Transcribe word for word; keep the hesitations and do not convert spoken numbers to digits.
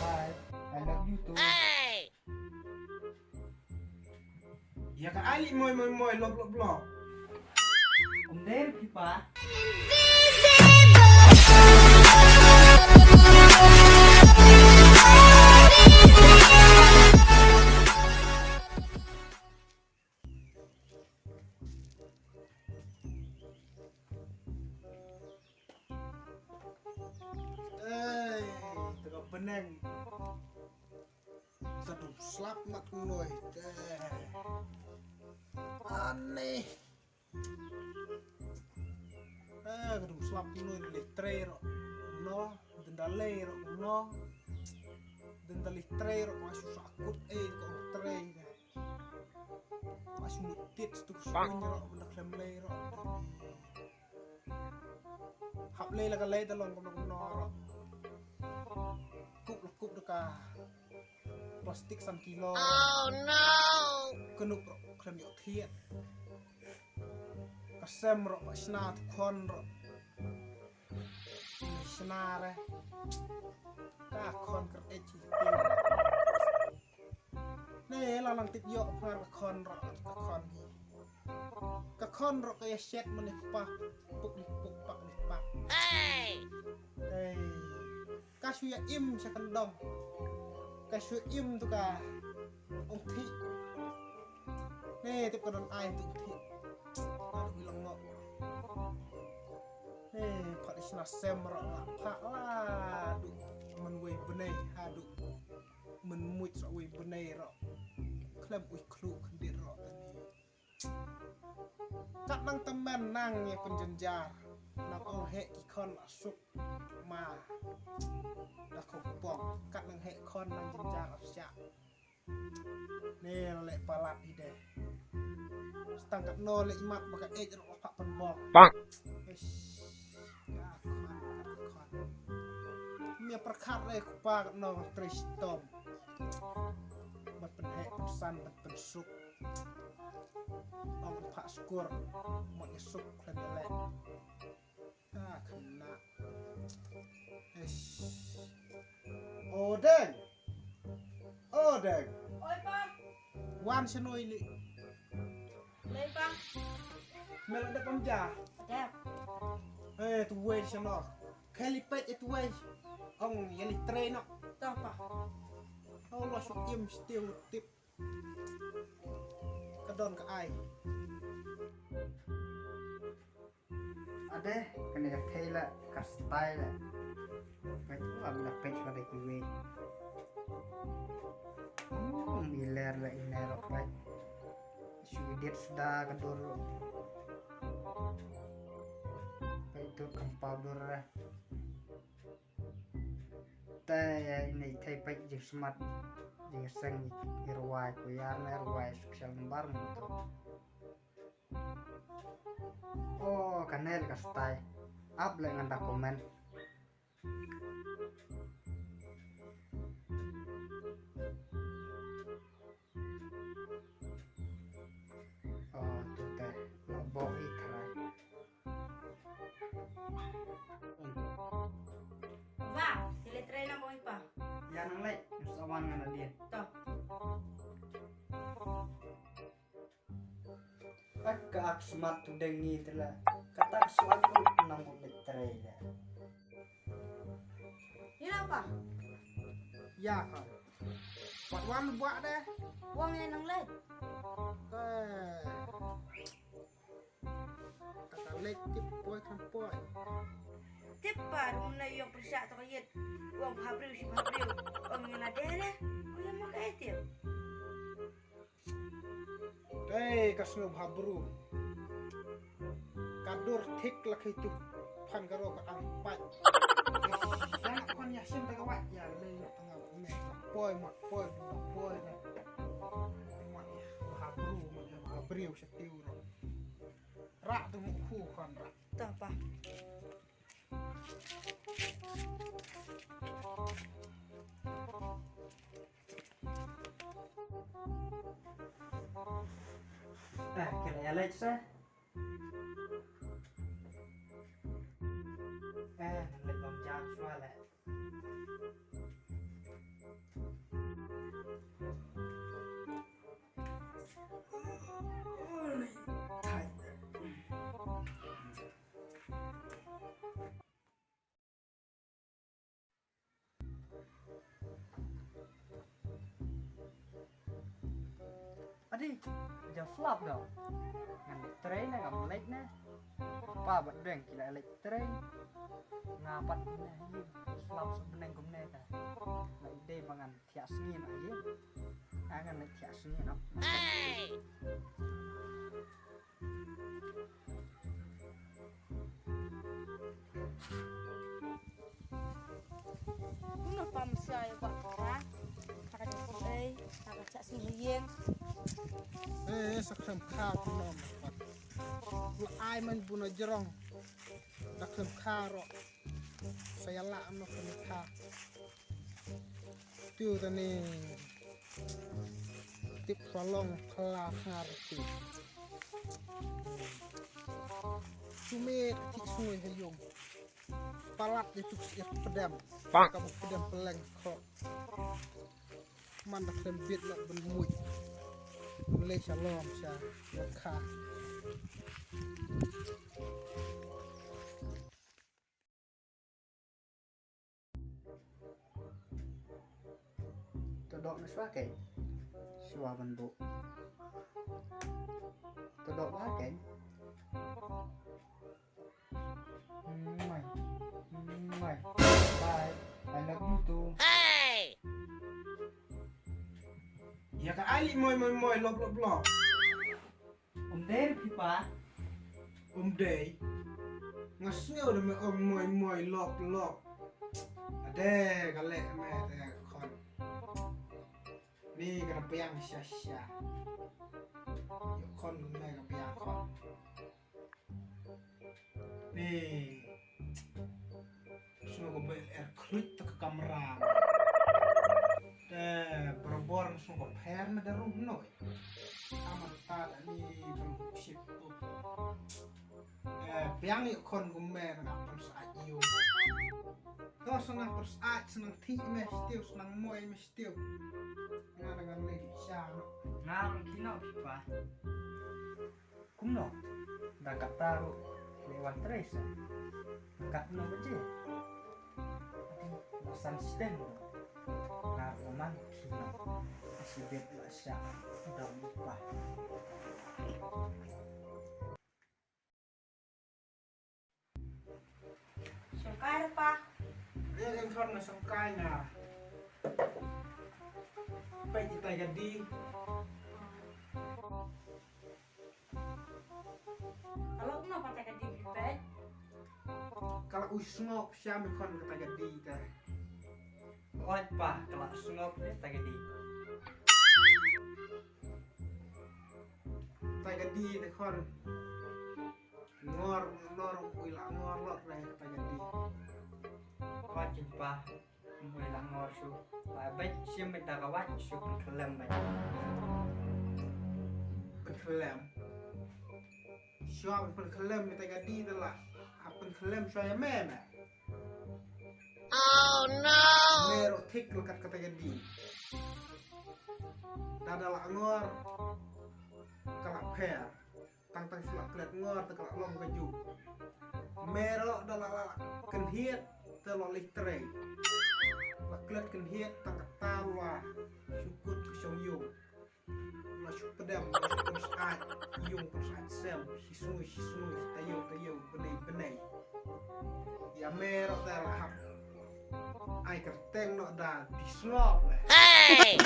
Bye. I love you too. Ïa ka ai leh moi moi moi, lop lop lop. Ym dei phi pa. Ei, te ka bneng. Te dum slap mat noi te. Ani. Eh, ka dum slap noi, leit trei ruh no, dang da leit ruh no. Dang da leit trei ruh, ma shu sa kut ei ko trei. Ma shu mut tit stu stu ruh, ma da khlem leit ruh. Hap leit la ka leit da long kumno kumno ruh. Kup la kup da ka plastik san kilo. Oh no! Knup ruh khlem ïoh thied. Ka sem ruh ka shna, tu khon ruh. Shna re. Ka khon kret eh chi. Ne la lang tip ïoh phar ka khon ruh, ka khon hi. Ka khon ruh ka ïa shet mane pa, puk ni puk, pak ni pak. Hey! Hey. Ka shu ïa im sha kyndong. Ka shu im tu ka ong thi. Ne tip ka don ai tu thi. Ka tu ïa long ngok. Ne pha di shna sem ruh la pha la du. Mynwei bnei haduh mynmuit sa wei bnei ruh. Khlem uikhluh khyndiat ruh tani. Kat nang tymmen nang ïa pynjynjar. Nang ong heh ki khon la suk ma. Da khong pong. Kat nang heh khon nang jynjar ap sha. Ne leh palat hi de. Stang katno leh imat ba ka ej ruh la pha pynbok. Bang. Ish. Ka khon, ka khon. Mia pyrkhat re kpa katno trei shitom. Bad pynheh pynsan bad pynsuk. Ong pha skur. Mot ïa suk khlem ïa leh. Ah, khynnah. Eish. O Deng. O Deng. Oi, pa. Wan shano ïli. Lei, pa. Me la dep ym ja. Dep. Eh, tu wei shano. Khali peit eh tu wei. Ong ïa li trei no. To, pa. Oh, la suk im stiu tip. Ka don ka ai. Ade, kane ka thei la, ka style la. Peit, la, la peit la dei kiwei. Hmm, i ler la, i ler la peit. Shu edit sda ka dur. Peit dur kam pau dur la. Te ine i thei peit jingsmat, jingseng i rwai, ko ïar ne rwai special number mo to. Oh, ka nel ka style. Ap le ngan da comment. Oh, tu te. Lo bo i krai. Va, te le trei na mo i pa. Ïa nang leit, sa wan ngan ïa dien. To. Ak ka ak smat tu deng ngi te la. Kata smat tu nang mo le trei la. Ïa pa. Ïa ka. Pat wan buak de. Wan ïa nang leit. Eh. Kata leit tip poi kan poi. Tip pa, dum na ïong pyrshah to ka ïit. Wan bha briew shi bha briew. Wan ïa na de ne. Wan ïa ma ka eh tip. Dei ka sngew bha bru. Ka dur thik la kai tu. Phan ka ro ka ang pat. Jan kon ïa sim ta ka wai ïa le tanga me. Poi ma poi ma poi. Ma ïa bha bru ma ïa bha briew. Tiu ro. Ra tu mu khu khon ra. To pa. Eh, kena ya lek sa. Eh, nang lek bam jam swa lek. Adi, ja slap dong. Ngan leit trei ne ngam leit ne. Pa bad Beng ki la leit trei. Nga pat ne hi slap suk bneng kumne ta. Leit dei ba ngan thiah sngi na hi. A ngan leit thiah sngi na. Kumno pam sia ïa ka kha. Ka ka ei, ka ka chak sing hien. Eh, sa khlem kha kumno ma pat. Ku ai man bun na jrong. Da khlem kha ro. Sa ïa la am no khlem kha. Tiu tani tip palong pala ngar ti. Sume ti sngui ha yung. Palat di tuk sir pedam. Bang. Kamu pedam peleng kok. Man da klem bit la ben muj. Mulai shalom sha. Kha. To dok na shwa ke. Shwa ban bu. To dok ba ke. Mwah. Mwah. Bye. I love you too. Ïa ka ai li moi moi moi lop lop lop. Um dei ruh phi pa. Um dei. Nga sngew da me ong moi moi lop lop. Ade ka leh me te khon. Ni ka da biang sha sha. Ïa khon me ka biang khon. Ni. Sngew ka bel er khluit ta ka kamra. Te barabor sngew ka pher me da rum noi. Amar ta da ni tam shit tu. Eh, biang ïa khon kum me na pyrsa ïa. To snang pyrsa snang thi me stiu snang moi me stiu. Nga da ngan le sha. Nga ngi no pa. Kumno? Da kata ruh leh wan trei sa. Kat no baje? Ati, san siten. Nga roman kino. Asibet la sha. Da lupa. Sungkai pa. Dia kan kau na sungkai na. Pai kita jadi. Ka la kumno pat ka dei phi peit? Ka la u sngop sha me khon kata ka dei te. Oi pa, ka la sngop kata ka dei. Kata ka dei te khon. Ngor, ngor, ui la ngor lok re kata ka dei. Oi pa. Mui la ngor shu. Ba bait shim bait da ka wait shu pynkhlem bait. Pynkhlem. Shu pynkhlem bait ka di da la. Ha pynkhlem shu ya me me. Oh no. Me ro thik lo kat kata ka di. Da da la ngor. Ka la pher. Tang tang shu la klet ngor te ka la long ka ju. Me ro da la la kynhiet te lo leh trei. La klet kynhiet tang ka ta la shu kut ka shong yung. La shu pedem la shu pynsaid yung pynsaid sem shi snui shi snui ta yung ta yung benei benei. Ya me ro da la hap. Ai kyrteng no da di sngop le. Hey!